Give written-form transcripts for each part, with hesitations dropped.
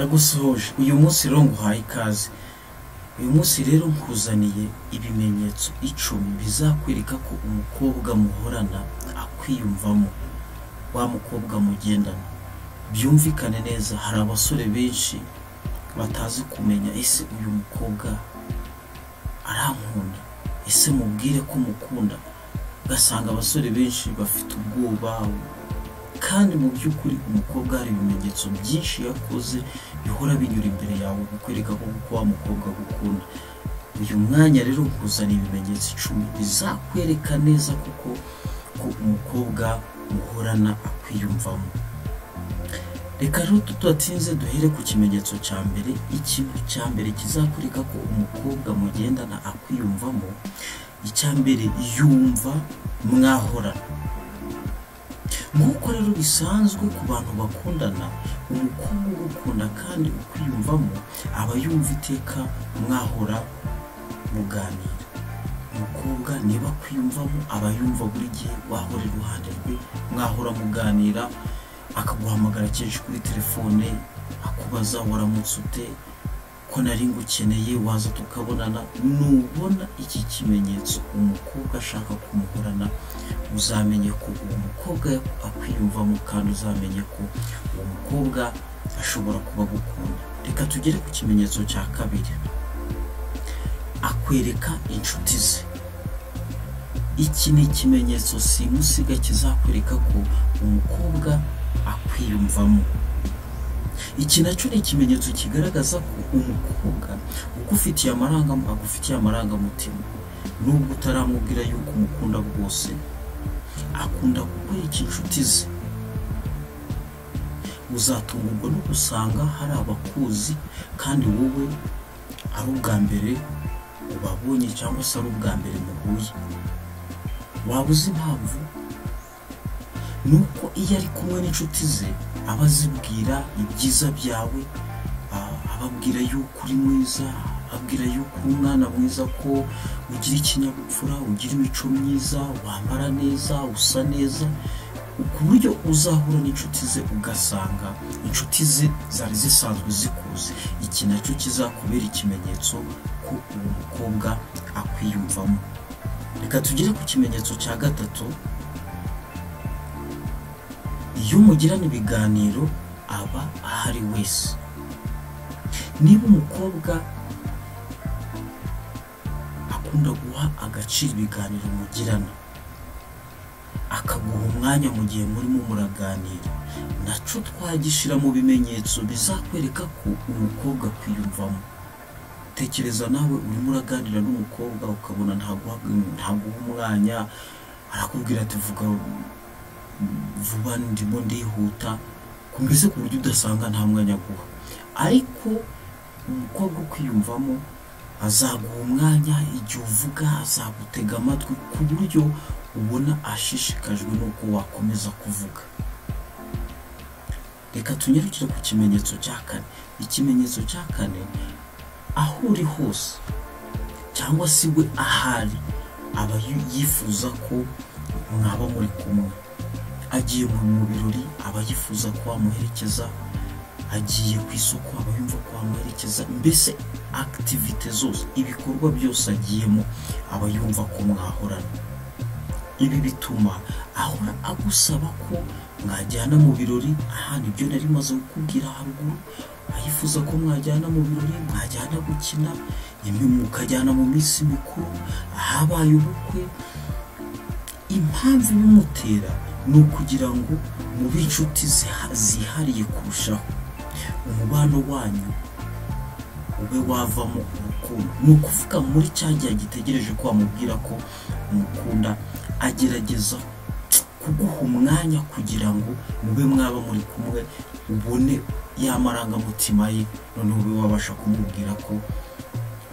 Ndagusuhuje uyu munsi rero nguhaye ikaze. Uyu munsi rero nkuzaniye ibimenyetso 10 bizakwereka ko umukobwa muhorana akwiyumvamo, wa mukobwa mugendana. Byumvikane neza, hari abasore benshi batazi kumenya ese uyu mukobwa arankunda, ese mubwire ko mukunda. Ugasanga abasore benshi bafite ubwoba, kandi mu by'ukuri umukobwa hari ibimenyetso byinshi yakoze bihora binyura imbere yawe bikwereka ko kuko wa mukobwa agukunda. Uyu mwanya rero nkuzaniye ibimenyetso 10 bizakwereka neza kuko ko umukobwa muhorana akwiyumvamo. Reka rero tudatinze duhere ku kimenyetso cya mbere. Ikintu cya mbere kizakwereka ko umukobwa mugendana akwiyumvamo, icya mbere yumva mwahorana. Nk'uko rero bisanzwe ku bantu bakundana, umukobwa ugukunda kandi ukwiyumvamo aba yumva iteka mwahora muganira. Umukobwa niba akwiyumvamo aba yumva buri gihe wahora iruhande rwe, mwahora muganira, akaguhamagara kenshi kuri telefone akubaza waramutse ute, ko nari ngukeneye waza tukabonana. Nubona iki kimenyetso umukobwa ashaka kumuhorana, uzamenye ko uwo mukobwa akwiyumvamo kandi uzamenye ko uwo mukobwa ashobora kuba agukunda. Reka tugere ku kimenyetso cya kabiri. Akwereka inshuti ze. Iki ni ikimenyetso simusiga kizakwereka ko umukobwa akwiyumvamo. Iki nacyo ni ikimenyetso kigaragaza ko umukobwa ugufitiye agufitiye amarangamutima, nubwo utaramubwira yuko umukunda rwose, akunda kukwereka inshuti ze. Uzatungurwa no gusanga hari abakuzi kandi wowe ari ubwa mbere ubabonye cyangwa se ari ubwa mbere muhuye. Waba uzi impamvu? Nuko iyo ari kumwe n'inshuti ze aba azibwira ibyiza byawe, ababwira yuko uri mwiza, ababwira yuko uri umwana mwiza, ko ugira ikinyabupfura, ugira imico myiza, wambara neza, usa neza, ku buryo uzahura n'inshuti ze ugasanga inshuti ze zari zisanzwe zikuzi. Iki nacyo kizakubera ikimenyetso ko uwo mukobwa akwiyumvamo. Reka tugere ku kimenyetso cya gatatu. Iyo mugirana ibiganiro aba ahari wese. Niba umukobwa akunda guha agaciro ibiganiro mugirana, akaguha umwanya mu gihe murimo muraganira, nacyo twagishyira mu bimenyetso bizakwereka ko umukobwa akwiyumvamo. Tekereza nawe urimo uraganira n'umukobwa ukabona ntaguha umwanya, arakubwira ati vuga vuba ndimo ndihuta, mbese ku buryo udasanga nta mwanya aguha. Ariko umukobwa ukwiyumvamo azaguha umwanya igihe uvuga, azagutega amatwi ku buryo ubona ashishikajwe n'uko wakomeza kuvuga. Reka tunyarukire ku kimenyetso cya kane. Ikimenyetso cya kane, aho uri hose cyangwa se we ahari, aba yifuza ko mwaba muri kumwe. Agiye mu birori aba yifuza ko wamuherekeza, agiye ku isoko aba yumva ko wamuherekeza, mbese activite zose, ibikorwa byose agiyemo aba yumva ko mwahorana. Ibi bituma ahora agusaba ko mwajyana mu birori. Aha nibyo nari maze kukubwira haruguru, ayifuza ko mwajyana mu birori, mwajyana gukina, mukajyana mu minsi mikuru, ahabaye ubukwe. Impamvu ibimutera ni ukugira ngo mube inshuti zihariye kurushaho, umubano wanyu ube wavamo urukundo. Ni ukuvuga muri cya gihe agitegereje ko wamubwira ko umukunda, agerageza kuguha umwanya kugira ngo mube mwaba muri kumwe, ubone ya marangamutima ye, noneho ube wabasha kumubwira ko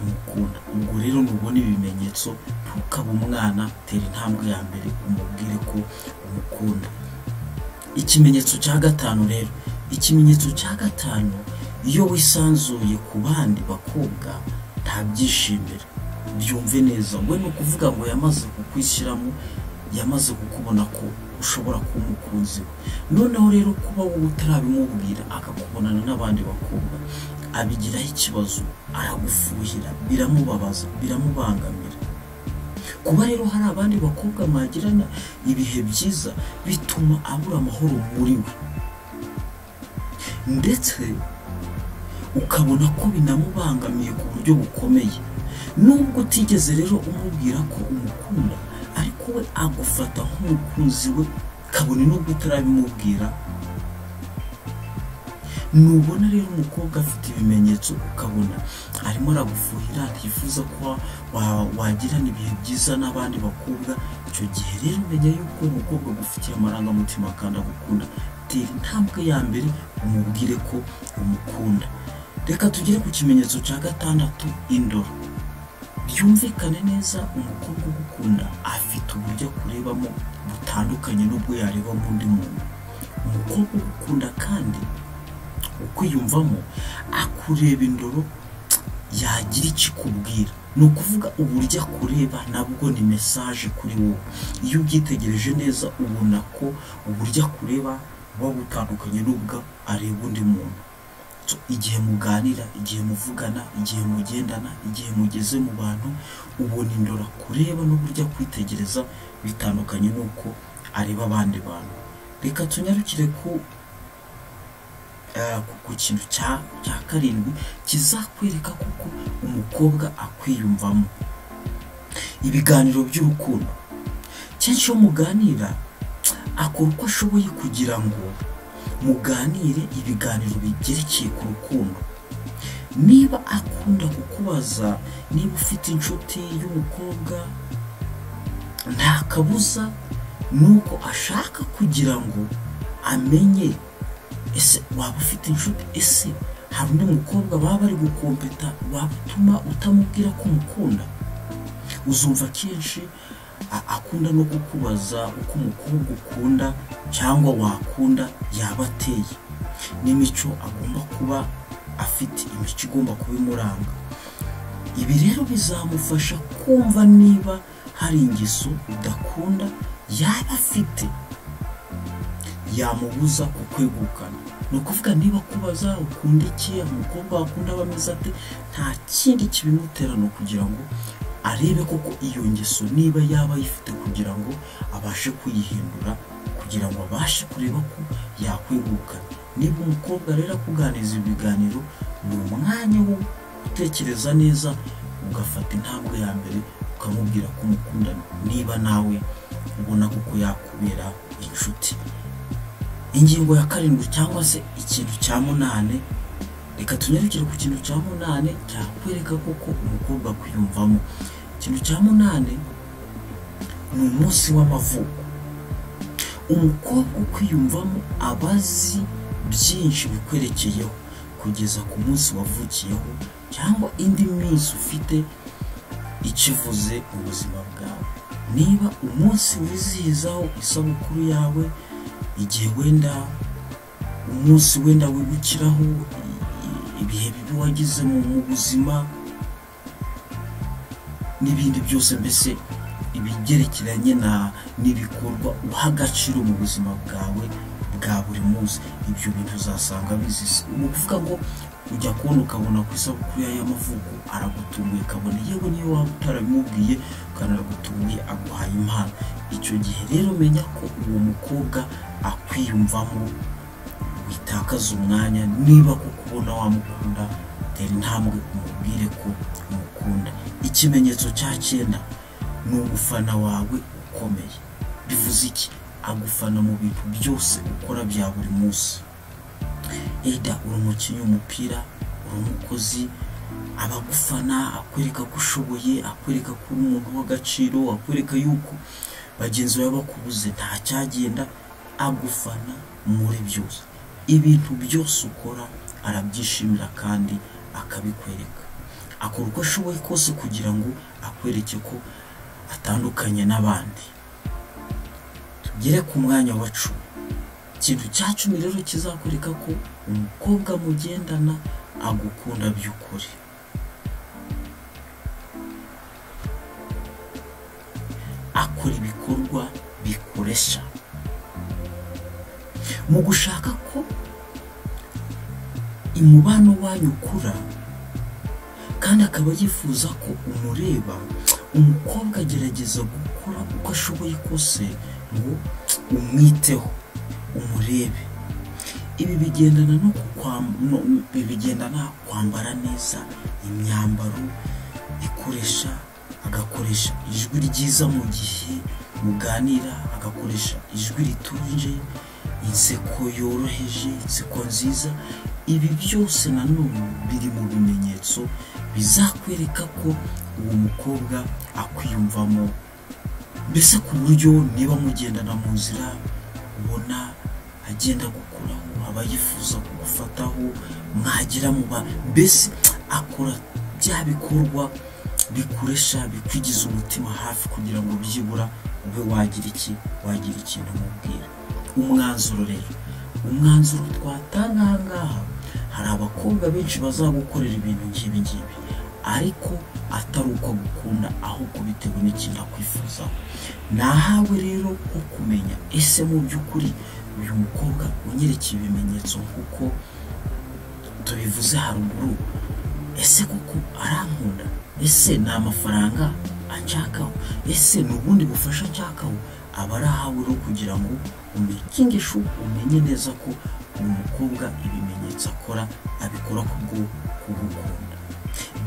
umukunda. Ubwo rero nubona ibimenyetso, ntukabe umwana, tera intambwe ya mbere umubwire ko umukunda. Ikimenyetso cya gatanu rero, ikimenyetso cya gatanu, iyo wisanzuye ku bandi bakobwa ntabyishimira. Byumve neza, we ni ukuvuga ngo yamaze kukwishyiramo, yamaze kukubona ko ushobora kuba umukunzi we. Noneho rero kuba wowe utarabimubwira akakubonana n'abandi bakobwa, abigiraho ikibazo, aragufuhira, biramubabaza, biramubangamira. Kuba rero hari abandi bakobwa mwagirana ibihe byiza bituma abura amahoro muri we, ndetse ukabona ko binamubangamiye ku buryo bukomeye. Nubwo utigeze rero umubwira ko umukunda, ariko we agufata nk'umukunzi we kabone nubwo utarabimubwira. Nubona rero umukobwa afite ibimenyetso, ukabona arimo aragufuhira, ntiyifuza ko wagirana ibihe byiza n'abandi bakobwa, icyo gihe rero umenya yuko umukobwa agufitiye amarangamutima kandi agukunda. Tera intambwe ya mbere umubwire ko umukunda. Reka tugere ku kimenyetso cya gatandatu, indoro. Byumvikane neza, umukobwa ugukunda afite uburyo akurebamo butandukanye n'ubwo yarebamo undi muntu. Umukobwa ugukunda kandi ukwiyumvamo akureba indoro yagira icyo ikubwira. Ni ukuvuga uburyo akureba nabwo ni message kuri wowe. Iyo ubyitegereje neza ubona ko uburyo akureba buba butandukanye n'ubwo areba undi muntu. Igihe muganira, igihe muvugana, igihe mugendana, igihe mugeze mu bantu, ubona indoro akureba n'uburyo akwitegereza bitandukanye n'uko areba abandi bantu. Reka tunyarukire ku kintu cya karindwi kizakwereka kuko umukobwa akwiyumvamo. Ibiganiro by'urukundo. Kenshi iyo muganira akora uko ashoboye kugira ngo muganire ibiganiro bigerekeye ku rukundo. Niba akunda kukubaza niba ufite inshuti y'umukobwa, nta kabuza nuko ashaka kugira ngo amenye ese waba ufite inshuti, ese hari undi mukobwa baba bari gukompeta watuma utamubwira ko umukunda. Uzumva kenshi akunda no kukubaza uko umukobwa ukunda cyangwa wakunda yaba ateye, n'imico agomba kuba afite, imico igomba kuba imuranga. Ibi rero bizamufasha kumva niba hari ingeso udakunda yaba afite yamubuza kukwegukana. Ni ukuvuga niba kubaza ukunda iki, umukobwa wakunda aba ameze ate, nta kindi kibimutera no kugira ngo arebe koko iyo ngeso niba yaba ayifite kugira ngo abashe kuyihindura, kugira ngo abashe kureba ko yakwegukana. Niba umukobwa rero akuganiriza ibiganiro, ni umwanya wo gutekereza neza, ugafata intambwe ya mbere ukamubwira ko umukunda, niba nawe ubona kuko yakubera inshuti. Ingingo ya karindwi cyangwa se ikintu cya munane, reka tunyarukire ku kintu cya munane cyakwereka koko umukobwa kwiyumvamo. Ikintu cya munane ni umunsi w'amavuko. Umukobwa ukwiyumvamo aba azi byinshi bikwerekeyeho kugeza ku munsi wavukiyeho cyangwa indi minsi ufite ikivuze ubuzima bwawe. Niba umunsi wizihizaho isabukuru yawe, igihe wenda umunsi wenda wibukiraho ibihe bibi wagize mu buzima n'ibindi byose, mbese ibigerekeranye n'ibikorwa uha agaciro mu buzima bwawe bwa buri munsi, ibyo bintu uzasanga bizise. Ni ukuvuga ngo ujya kubona ukabona ku isabukuru y'amavuko aragutunguye, kabone yewe niyo waba utarabimubwiye ukanagutunguye aguhaye impano. Icyo gihe rero menya ko uwo mukobwa akwiyumvamo, witakaza umwanya. Niba kukubona wamukunda, tera intambwe umubwire ko umukunda. Ikimenyetso cya cyenda ni umufana wawe ukomeye. Bivuze iki? Agufana mu bintu byose ukora bya buri munsi. Eda uri umukinnyi w'umupira, uri umukozi, abagufana akwereka ko ushoboye, akwereka ko uri umuntu w'agaciro, akwereka yuko bagenzi bawe bakubuze nta cyagenda, agufana muri byose. Ibintu byose ukora arabyishimira kandi akabikwereka. Akora uko ashoboye kose kugira ngo akwereke ko atandukanye n'abandi. Tugere ku mwanya wa 10. Ikintu cya 10 rero kizakwereka ko umukobwa mugendana agukunda by'ukuri. Akora ibikorwa bikoresha. Mu gushaka ko umubano wanyu ukura kandi akaba yifuza ko umureba, umukobwa agerageza gukora uko ashoboye kose ngo umwiteho, umurebe. Ibi bigendana no bigendana kwambara neza, imyambaro ikoresha, agakoresha ijwi ryiza mu gihe muganira, agakoresha ijwi rituje, inseko yoroheje, inseko nziza. Ibi byose nanone biri mu bimenyetso bizakwereka ko uwo mukobwa akwiyumvamo, mbese ku buryo niba mugendana mu nzira ubona agenda gukuraho, aba yifuza kugufataho, mwagira muba, mbese akora bya bikorwa bikuresha, bikwigiza umutima hafi kugira ngo byibura ube wagira iki, wagira ikintu umubwira. Umwanzuro rero, umwanzuro twatanga aha ngaha, hari abakobwa benshi bazagukorera ibintu nk'ibi ngibi ariko atari uko agukunda, ahubwo bitewe n'ikintu akwifuzaho. Nahawe rero ko kumenya ese mu by'ukuri uyu mukobwa unyerekeye ibimenyetso nk'uko tubivuze haruguru, ese koko arankunda? Ese ni amafaranga anshakaho? Ese ni ubundi bufasha anshakaho? Aba ari ahawe rero kugira ngo umekingishe, umenye neza ko uwo mukobwa ibimenyetso akora abikora kubwo kugukunda.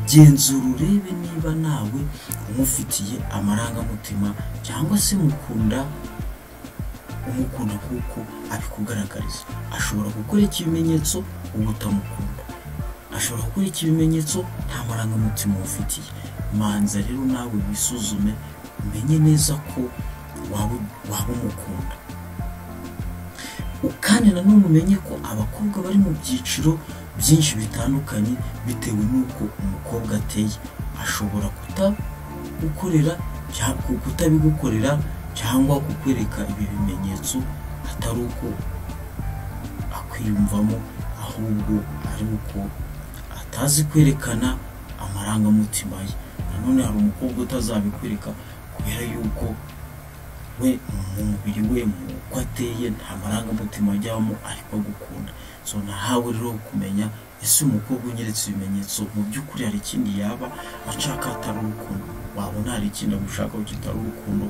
Genzura urebe niba nawe umufitiye amarangamutima cyangwa se mukunda, umukunda nk'uko abikugaragariza. Ashobora gukora ikimenyetso uba utamukunda, ashobora gukora ikimenyetso nta marangamutima umufitiye. Manza rero nawe wisuzume, umenye neza ko waba umukunda. Kandi nanone umenye ko abakobwa bari mu byiciro byinshi bitandukanye bitewe n'uko umukobwa ateye. Ashobora kutagukorera cyangwa kutabigukorera cyangwa kukwereka ibi bimenyetso atari uko akwiyumvamo, ahubwo ari uko atazi kwerekana amarangamutima ye. Nanone hari umukobwa utazabikwereka kubera yuko we mu mubiri we, mu uko ateye, nta marangamutima ajyamo, ariko agukunda. So nahawe rero kumenya ese umukobwa unyeretse ibimenyetso mu by'ukuri hari ikindi yaba ashaka atari urukundo. Wabona hari ikindi agushakaho kitari urukundo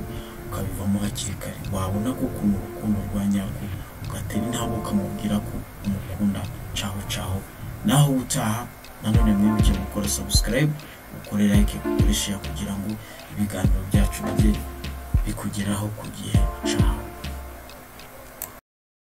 ukabivamo hakiri kare. Wabona ko ukuntu urukundo rwa nyarwo ugatera intambwe ukamubwira ko umukunda. Caho caho, naho ubutaha. Nanone mwibuke gukora subscribe, ukore like, ukore share kugira ngo ibiganiro byacu bijye bikugeraho ku gihe. Caho.